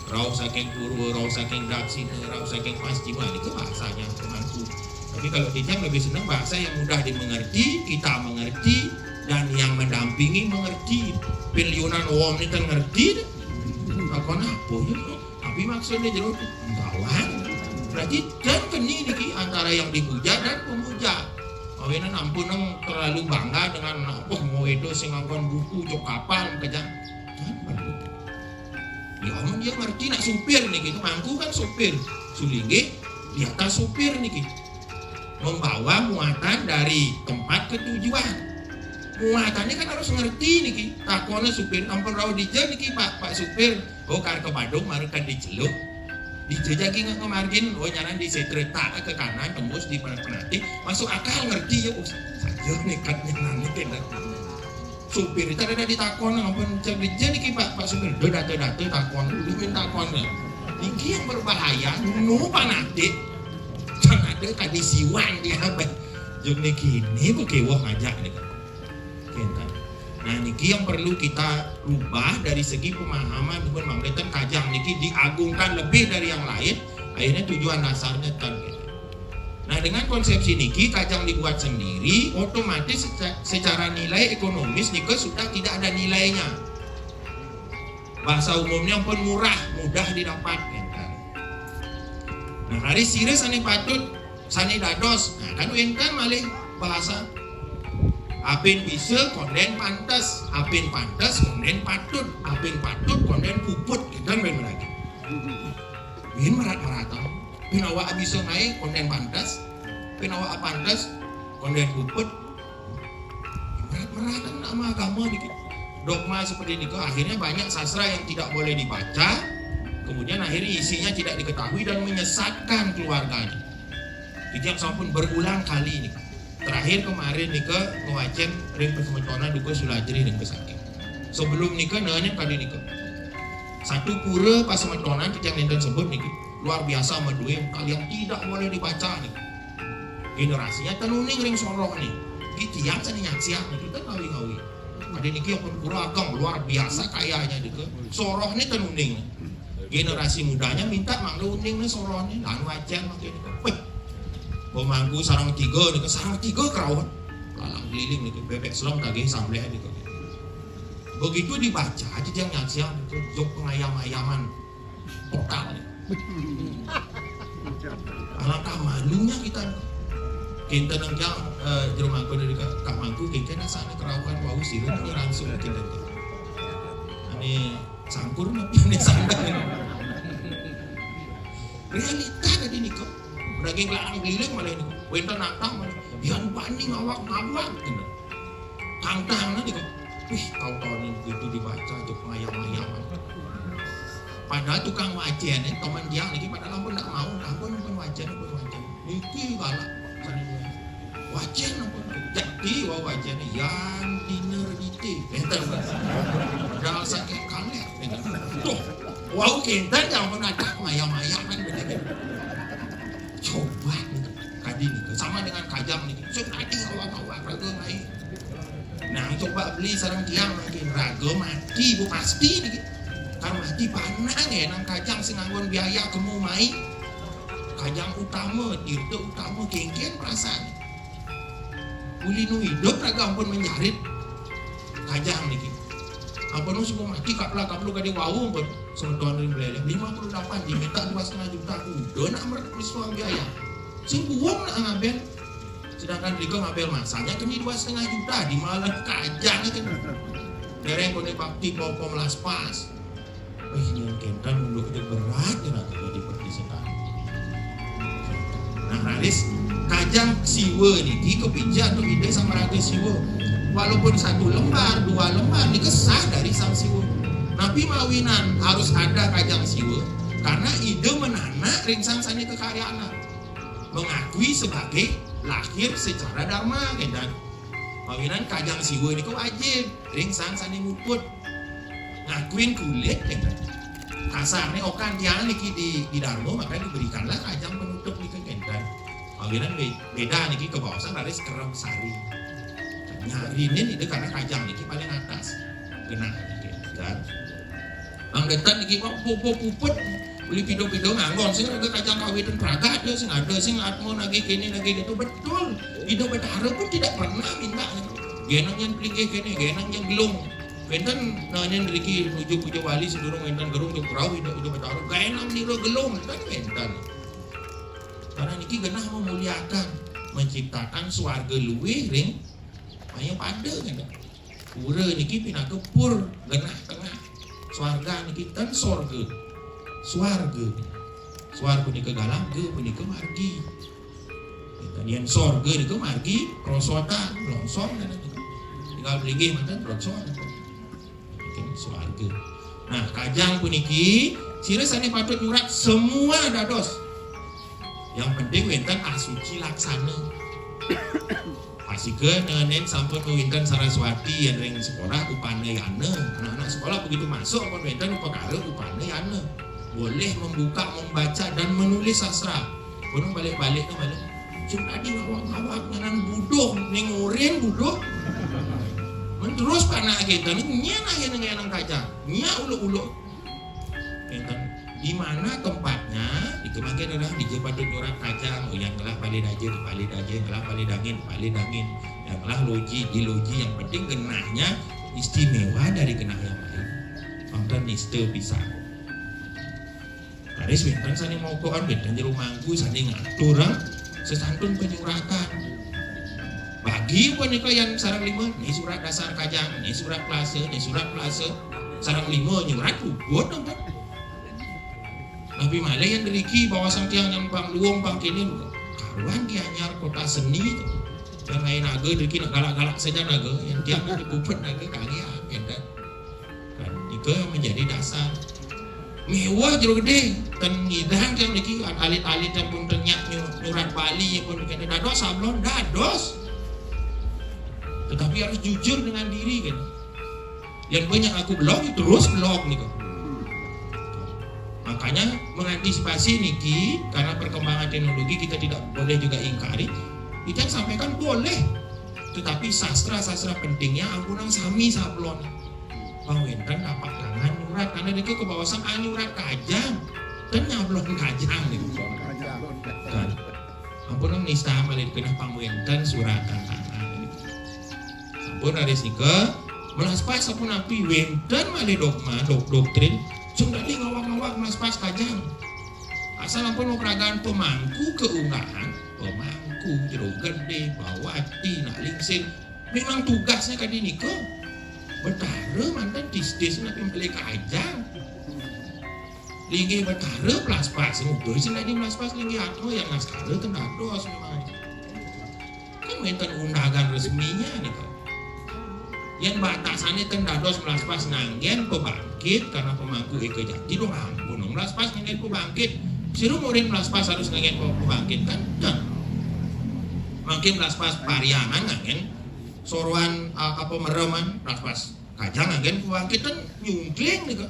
Rauh saking purwa, rauh saking daksina, rauh saking paschima, itu bahasanya mangku. Tapi kalau titiang lebih senang bahasa yang mudah dimengerti, kita mengerti, dan yang mendampingi mengerti. Pilihunan wong nenten ngerti, takon apa ya? Tapi maksudnya jero bawang. Berarti dan keni niki antara yang dipuja dan pemuja. Awinan ampun nang terlalu bangga dengan apa mau itu sing ngangkon buku jok kapal kejang. Jangan perlu. Ya amun dia ngerti nak supir niki, itu mangku kan supir. Sulinggih di atas supir niki. Membawa muatan dari tempat ke tujuan. Muatannya kan harus ngerti niki. Takone supir, ampun rauh dija niki Pak, Pak supir. Oh, kar ke Badung mara kan diceluk. Dija jagi nge-, ngemargin, oh nyanan di setreta ke kanan tembus di Penatih. Masuk akal ngerti ya. Oh, saja nekat nyanan niki. Supir itu ada ditakon ampun cek dija niki Pak, Pak supir. Do data-data takon, dulu takon. Iki yang berbahaya, nu panatik. Kan ada tadi siwan dia. Juk niki ini bekewoh ngajak nih. Kenten. Nah, niki yang perlu kita rubah dari segi pemahaman pun mangketen kajang niki diagungkan lebih dari yang lain. Akhirnya tujuan dasarnya kan gitu. Nah, dengan konsepsi niki kajang dibuat sendiri, otomatis seca-, secara nilai ekonomis nika sudah tidak ada nilainya. Bahasa umumnya pun murah, mudah didapat kenten. Nah, hari sira sane patut sane dados. Nah, kan wenten malih bahasa. Apin bisa konden pantes, apin pantes konden patut, apin patut konden puput, gitu kan ben lagi. Bin merat-meratan. Bin awak bisa ngai konden pantes, bin awak pantes konden puput. Merat-meratan nama agama dikit. Dogma seperti ini, akhirnya banyak sastra yang tidak boleh dibaca, kemudian akhirnya isinya tidak diketahui dan menyesatkan keluarganya. Itu yang sampun berulang kali nih. Terakhir kemarin nika ngwacen ring pasemetonan Dukuh Sulajri ring Besakih. Sebelum nika, nah, nih kali nika. Satu pura pasemetonan titiang nenten sebut niki. Luar biasa maduwe kalian tidak boleh dibaca nih. Generasinya ten uning ring soroh nih. Iki tiang seni nyaksian nih, kita ngawi-ngawi. Ada niki yang pura ageng luar biasa kayanya nika. Soroh nih ten uning. Generasi mudanya minta mangda uning nih soroh nih. Lan wacen makin. Wih. Pemangku sarang tiga nih, sarang tiga kerawon. Lalang keliling nih, bebek selong daging sambleh nih. Begitu dibaca aja dia nyaksian itu jok pengayam-ayaman total. Alangkah malunya kita. Kita nang jang, eh, jero mangku dari Kak, Kak Mangku, kita nang sana kerawuhan wau sih, lu langsung kita. Ini sangkur napi ini sandang. Realita tadi nih kok. Daging larang keliling malah ini. Wenten nantang malah. Yang bani ngawak ngawak gitu. Tantang nanti kok. Wih, tahu-tahu nih begitu dibaca tuh pengayam-ayaman. Padahal tukang wacen, eh, teman dia lagi padahal ampun ndak mau, ampun, ampun wacen, ampun wacen. Niki galak. Wacen ampun. Jadi wau wacen yang diner dite. Enten. Padahal saking kaler. Tuh, wau kinten yang pun ada pengayam-ayaman begitu. Coba kadi nih, sama dengan kajang nih. Sing tadi awak-awak raga mai. Nah, coba beli sareng tiang mangkin raga mati, bu pasti nih. Kan mati panang ya, nang kajang sing nganggon biaya kemu mai. Kajang utama, tirta utama, kengken perasaan. Uli nu hidup raga ampun menjarit. Kajang niki. Ampun nu semua mati kapla kaplu kadi wau ampun. Semeton ring beleleh lima puluh delapan diminta dua setengah juta. Udah nak mer-, mersuang biaya. Sing buang nak ngaben. Sedangkan drika ngabel masanya keni dua setengah juta, di malah kajang kan. Dereng koné bakti popo melaspas. Wih, nyén kénten unduk itu berat ya, raga di perdisetan. Nah, raris kajang siwa niki kapijak antuk Ida Sang Maraga Siwa. Walaupun satu lembar, dua lembar, niki sah dari Sang Siwa. Napi mawinan harus ada kajang siwa? Karena Ida menanak ring sang sané kakaryana. Mengakui sebagai lahir secara dharma, kénten. Mawinan kajang siwa niku wajib ring sang sané muput. Ngakuin kulit, kénten. Kasarné okan tiang niki di, di dharma, maka diberikanlah kajang penutup niki, kénten. Mawinan be-, beda niki kabaosan raris kerep sari. Nyarinin itu karena kajang niki paling atas. Genah niki, kénten. Anggetan niki kok pupuh puput. Beli pido-pido nganggon, sing ada kacang kawitan pragat ya, sing ada, sing atmo nagih kene, nagih gitu. Betul. Ida Betara pun tidak pernah minta. Genang yang pelinggih kene, genang yang gelung. Wénten nanya nriki nuju puja wali sedurung wénten gerung, cuk rauh Ida, Ida Betara. Genang nira gelung, kan wénten. Karena niki genah memuliakan, menciptakan swarga luwih ring maya pada, kan. Pura niki pinaka pur, genah tengah. Swarga niki ten sorga. Swarga. Swar punika galang, ga punika margi. Yén sorga nika margi, prosotan, longsor, tinggal linggih manten prosotan. Niki swarga. Nah, kajang puniki sira sané patut nyurat semua dados. Yang penting wénten asuci laksana. Pasika nenen sampun wénten Saraswati yén ring sekolah upanayana. Anak-anak sekolah begitu masuk pun wénten upakara upanayana. Boleh membuka, membaca, dan menulis sastra. Kono balik-balik nang balik. Cuma tadi ngawak-ngawak ngaran buduh, ning urin buduh. Men terus panak kita nih, nyén akhirnya nang kajang. Nyak uluk-uluk. Kénten. Di mana tempatnya? Di kemangkin adalah di patut nyurat kajang. Oh, yang ngelah balik aja, balik aja, ngelah balik dangin, balik dangin. Yang ngelah loji, di loji. Yang penting genahnya istimewa dari genah yang lain. Wénten nista pisan. Raris wénten sané mokoan, wénten jero mangku, sané ngaturang sesantun penyuratan. Bagi punika yang sareng lima, ini surat dasar kajang, ini surat kelasa, ini surat kelasa. Sareng lima nyurat puput napa. Tapi malih yang nriki bawasan tiang yang pang luwung pang kene, karuan Gianyar kota seni. Yang lain naga nriki nak galak-galak saja naga, yang tiang nanti puput naga kali ya, kénten. Kan, itu yang menjadi dasar. Mewah jero gedé, ten ngidang tiang niki alit-alit yang pun ten nyak nyu-, nyurat Bali pun kene dados sablon, dados. Tetapi harus jujur dengan diri kan. Yang banyak aku blog, terus blog nih kan. Makanya mengantisipasi niki, karena perkembangan teknologi kita tidak boleh juga ingkari. Kita sampaikan boleh, tetapi sastra-sastra pentingnya ampunang sami sablon. Pang wénten tapak tangan nyurat, karena niki kabawasan anyurat kajang. Ten nyablon kajang nih. Kan. Ampunang nista malih genah pang wénten suratan tangan. Sampun raris nika, melaspas sapunapi wénten malih dogma, dok-, doktrin, sing dadi ngawag-ngawag melaspas kajang. Asal ampun mapragan pemangku keunggahan, pemangku jero gedé, bawati, nak lingsir, memang tugasnya kadi nika. Betara manten tistis napi malih kajang. Linggih Betara pelaspas, muda sing dadi melaspas linggih atma yang naskara ten dados memang. Kan wénten undangan resminya nika. Yén batasané ten dados melaspas nganggén pebangkit karena pemangku éka jati dong ampun dong melaspas nganggén pebangkit. Sira murid melaspas harus nganggén pe-, pebangkit kan? Ten. Mangkin melaspas Pariangan nganggén soroan a-, apa mereman melaspas. Kajang nganggén pebangkit ten nyungkling nika.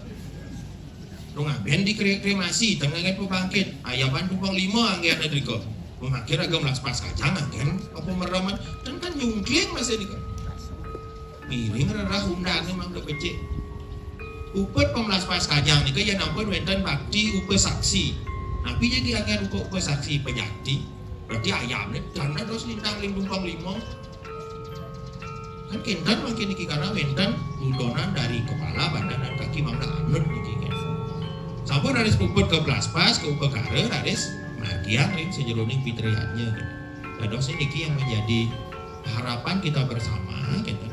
Dong aben di kre-, kremasi, tengah nganggén pebangkit. Ayaban tumpang lima anggén ada drika. Pemangkit agak melaspas kajang nganggén apa mereman. Ten kan nyungkling masih nika. Miring rerah undangnya mangga becik. Upet pemelaspas kajang nika ya nampun wénten bakti upasaksi. Napi jadi anggén upa-, upasaksi pejati? Berarti ayamnya janda terus lintang ling tumpang lima. Kan kénten mangkin niki karena wénten dudonan dari kepala, badan, dan kaki mangda anut niki kan. Sampun raris puput ke pelaspas, ke upakara, raris margiang ring sajeroning pitrayadnya gitu. Dados niki yang menjadi harapan kita bersama, gitu.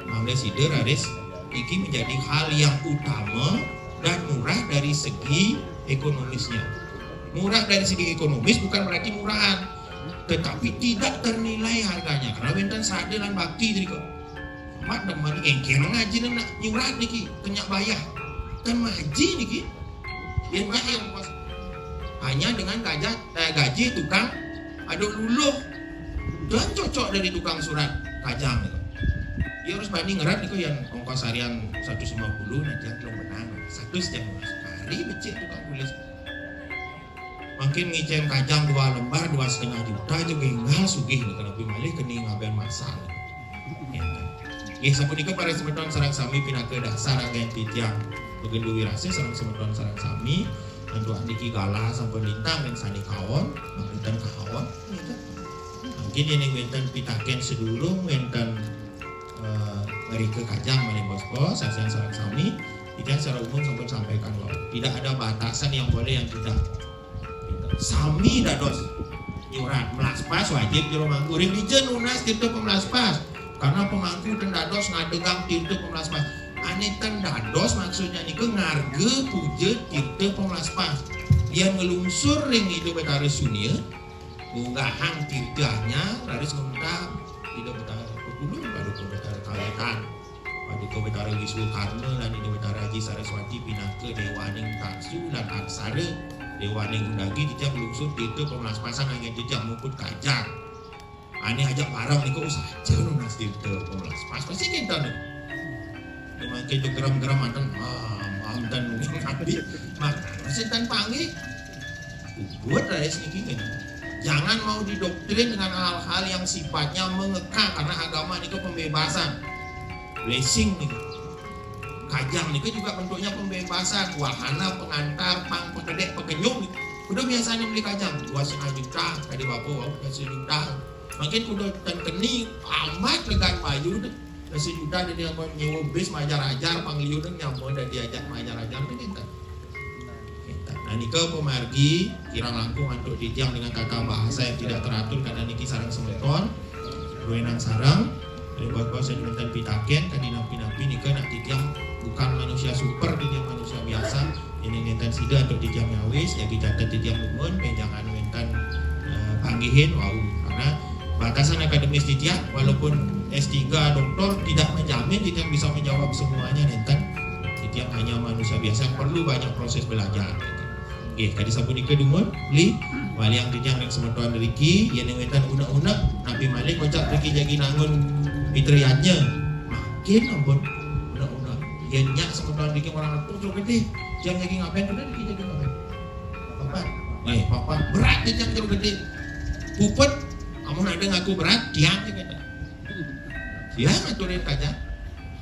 Mangda sida raris niki menjadi hal yang utama dan murah dari segi ekonomisnya. Murah dari segi ekonomis bukan berarti murahan, tetapi tidak ternilai harganya karena wénten srada lan bakti tadi kok. Mat demen éngkén ngaji nak nyurat niki, ten nyak bayah. Ten maji niki. Yén nyak yang kos. Hanya dengan gajah, eh, gaji tukang aduk luluh. Dan cocok dari tukang surat kajang niku. Dia harus bani ngerat niku yang ongkos harian seratus lima puluh, nanti yang menang. Satu jam hari becik tukang tulis. Mungkin ngicén kajang dua lembar, dua setengah juta aja, énggal sugih niku, lebih malih keni ngabén masal. Ya, kan? Nggih, sapunika para semeton sareng sami pinaka dasar anggén titiang magendu wirasa sareng semeton sareng sami. Antuk niki galah sampun lintang ring sané kaon, wénten kaon. Mungkin yén wénten pitakén sadurung wénten, eh, ngrika kajang malih bos-bos, sareng sareng sami, titiang secara umum sampun sampaikan bahwa tidak ada batasan yang boleh yang tidak. Sami dados nyurat, melaspas wajib jero mangku. Ring dija nunas tirta pemlaspas. Karena pemangku ten dados ngadegang tirta pemlaspas. Ané ten dados maksudnya nika ngarga puja tirta pemlaspas. Yén nglungsur ring Ida Betara Sunia, ngunggahang tirta anyar, raris ngunggah Ida Betara Pepulung, Paduka Betara Kawetan, Paduka Betara Wiswa Karna lan Ida Betara Aji Saraswati pinaka déwaning taksu lan aksara, déwaning undagi, titiang nglungsur tirta pemlaspasan anggén titiang muput kajang. Ané ajak pareng nika, oh, saja nunas tirta pemlaspas. Pasti kénten. Mangkin tuh geram-geram manten, ah, manten nunggu nabi. Maka, pasti ten panggih. Buat rakyat niki kan. Jangan mau didoktrin dengan hal-hal yang sifatnya mengekang, karena agama niku pembebasan. Blessing niku. Kajang niku juga bentuknya pembebasan. Wahana pengantar, pang pekedek, pekenyum. Udah biasanya beli kajang dua setengah juta, tadi bapak wau dua juta. Mungkin udah ten keni amat legan payu deh. Dua juta dadi anggon nyewa bis majar-ajar, pang liu deh nyama dadi ajak majar-ajar deh, kénten. Kénten. Nah, nika pamargi kirang langkung antuk titiang dengan tata bahasa yang tidak teratur karena niki sareng semeton. Ruenang sareng, ring bos-bos sing wénten pitakén, kadi napi-napi nika nak titiang bukan manusia super, titiang manusia biasa. Yén nénten sida antuk titiang nyawis, jagi catet titiang dumun, méh jangan wénten, eh, panggihin, wau. Karena batasan akademis titiang, walaupun S tiga doktor, tidak menjamin titiang bisa menjawab semuanya, nénten. Titiang hanya manusia biasa yang perlu banyak proses belajar. Nggih, kadi sapunika dumun, Li, waliang titiang ring semeton riki, yén wénten unek-unek, napi malih kocap riki jagi nangun mitra yadnya. Mangkin ampun unek-unek. Yén nyak semeton riki orang atur, coba deh. Jam jagi ngapain, bener riki jagi ngapain? Papat. Eh, papat. Berat dia jam jauh gedé. Puput, amun ada ngaku berat, tiang dia kata. Tiang aturin kajang.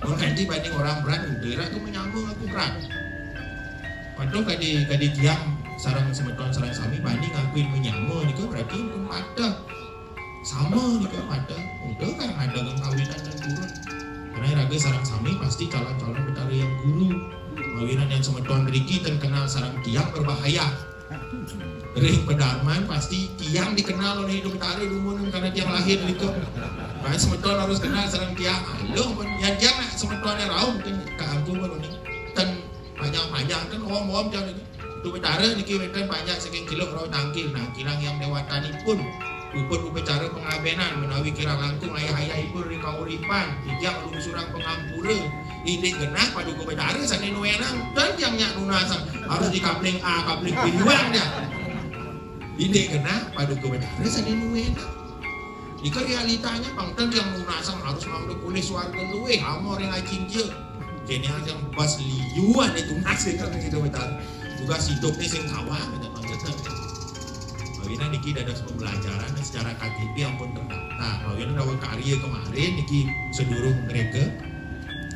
Mun kanti banding orang berat, udah tu menyama ngaku berat. Padahal kadi, kadi tiang sareng semeton sareng sami bani ngakuin menyama nika berarti pun pateh. Sama nika pateh. Udah kan ada kang kawinan dan turun. Karena raga sareng sami pasti calon-calon betara yang guru. Mawinan yang semeton riki ten kenal sareng tiang berbahaya. Ring pedarman pasti tiang dikenal oleh Ida Betara dumun karena tiang lahir nika. Nah, semeton harus kenal sareng tiang. Ayo, mun yang tiang nak semetonnya rauh mungkin keangkuh pun uning. Ten panjang-panjang ten om-om tiang niki. Ida Betara niki wénten banyak saking Celuk rauh tangkil. Nah, kirang yang dewatanipun puput upacara pangabénan menawi kirang langkung ayah-ayahipun ring kauripan. Titiang lungsurang pangampura. Indik genah Paduka Betara sané nuénang, ten tiang nyak nunasang. Harus di kapling A, kapling B liwang dia. Indik genah Paduka Betara sané nuénang. Nika realitanya pang ten tiang nunasang harus mangda polih swarga luwih ama ring acinca. Kéné yang bas liu ané tunas nika ring Ida Betara. Tugas hidupné sing kawah, kata Bang Jeten. Mawinan niki dados pembelajaran secara K T P ampun terdaftar. Mawinan dawuh karya kemarin niki sedurung mereka.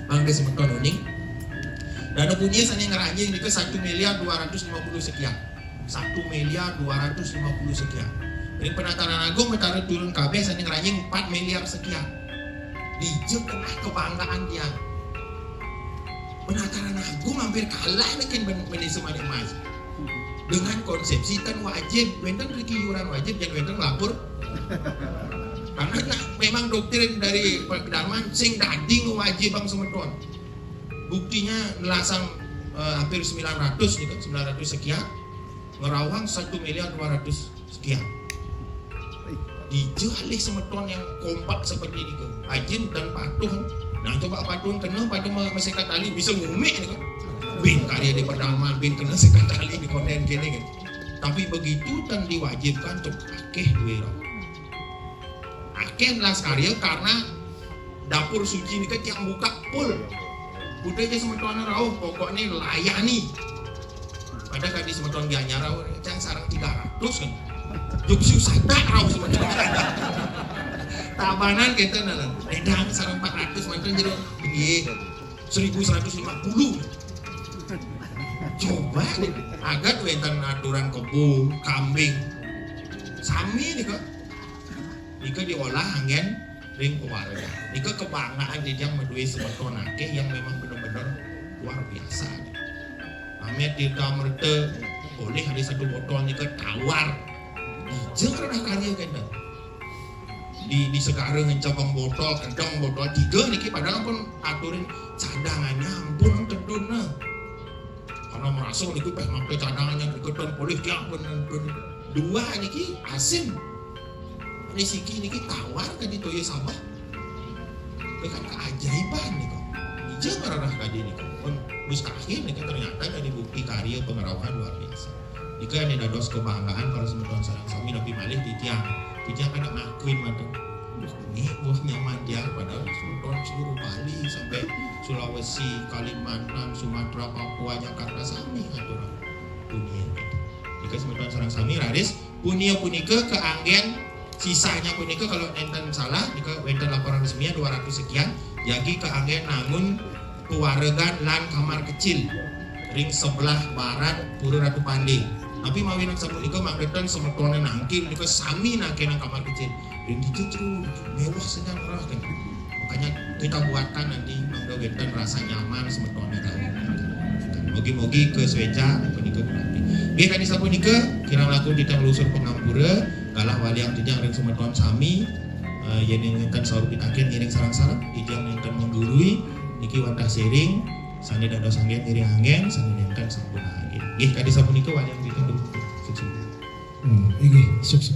Mangda semeton uning. Dana punya sané ngranjing nika satu miliar dua ratus lima puluh sekian. Satu miliar dua ratus lima puluh sekian. Ring Penataran Agung Betara turun kabéh sané ngranjing empat miliar sekian. Dija keneh kebanggaan tiang. Penataran Agung hampir kalah niki ben-, bendésa Manik Mas. Dengan konsepsi ten wajib, wénten mriki iuran wajib, yén wénten lapor. Karena nak, memang doktrin dari Pademangan sing dadi ngwajibang semeton. Buktinya nelasang eh, hampir sembilan ratus nih kan, sembilan ratus sekian, ngerawang satu miliar dua ratus sekian. Dija alih semeton yang kompak seperti ini kan. Ajin dan patuh. Nah, coba patuh kena pada me- mesekat tali bisa ngumik nih kan. Bin karya di Pademangan, bin kena sekat tali di konten kene kan. Tapi begitu ten diwajibkan tuh akeh duwe rau. Akeh las karya karena dapur suci nika tiang buka full. Udah aja semeton rauh, pokoknya layani. Padahal tadi semeton Gianyar rauh, can sarang tiga ratus kan. Juk susah tak rauh semeton. Tabanan kita nana. Redang sarang empat ratus mantan jero. Iya. Seribu seratus lima puluh. Coba nih, agat wénten aturan kebo, kambing. Sami nih kok. Nika diolah anggen ring keluarga. Nika kebanggaan titiang madué semeton akeh yang memang bener-bener luar biasa. Namanya Tirta Merta boleh ada satu botol nika tawar. Ijeng renah karya kenten. Di di segara ngencabang botol, kencang botol tiga niki padahal pun aturin cadangannya ampun tedun nah. Karena merasa niku peh makta cadangannya keton polih tiang pun tedun. Dua niki asin. Ini siki niki tawar ke di toya Sabah. Itu kan keajaiban niku. Ijeng ngerarah kadi niku. Pun mustahil niku ternyata jadi bukti karya pengerauhan luar biasa. Niku ini dados kebanggaan para semeton sareng sami napi malih titiang. Titiang kada ngakuin manten. Ini buah nyaman dia padahal semeton seluruh Bali sampai Sulawesi, Kalimantan, Sumatera, Papua, Jakarta sami ngatur dunia. Niku semeton sareng sami raris punia punika keanggen sisanya punika kalau nenten salah nika wénten laporan resminya dua ratus sekian jagi keanggen nangun pewaregan lan kamar kecil ring sebelah barat Pura Ratu Pande. Tapi mawinan sapunika mangketan semetoné nangkil nika sami nangkenang kamar kecil. Ring dija jero mewah senang rah kan. Makanya kita buatkan nanti mangga wénten rasa nyaman semetoné tahu. Mogi-mogi ke Sweja punika berarti. Nggih kadi sapunika kirang langkung titiang luhur pangampura galah waliang titiang ring semeton sami eh, yén nenten saur pitaken ngiring sareng-sareng titiang nenten menggurui niki wantah sharing sané dados anggen ngiring anggen sané nenten sampun anggen. Nggih kadi sapunika waliang titiang dumugi. Sukses. Hmm, inggih, sukses.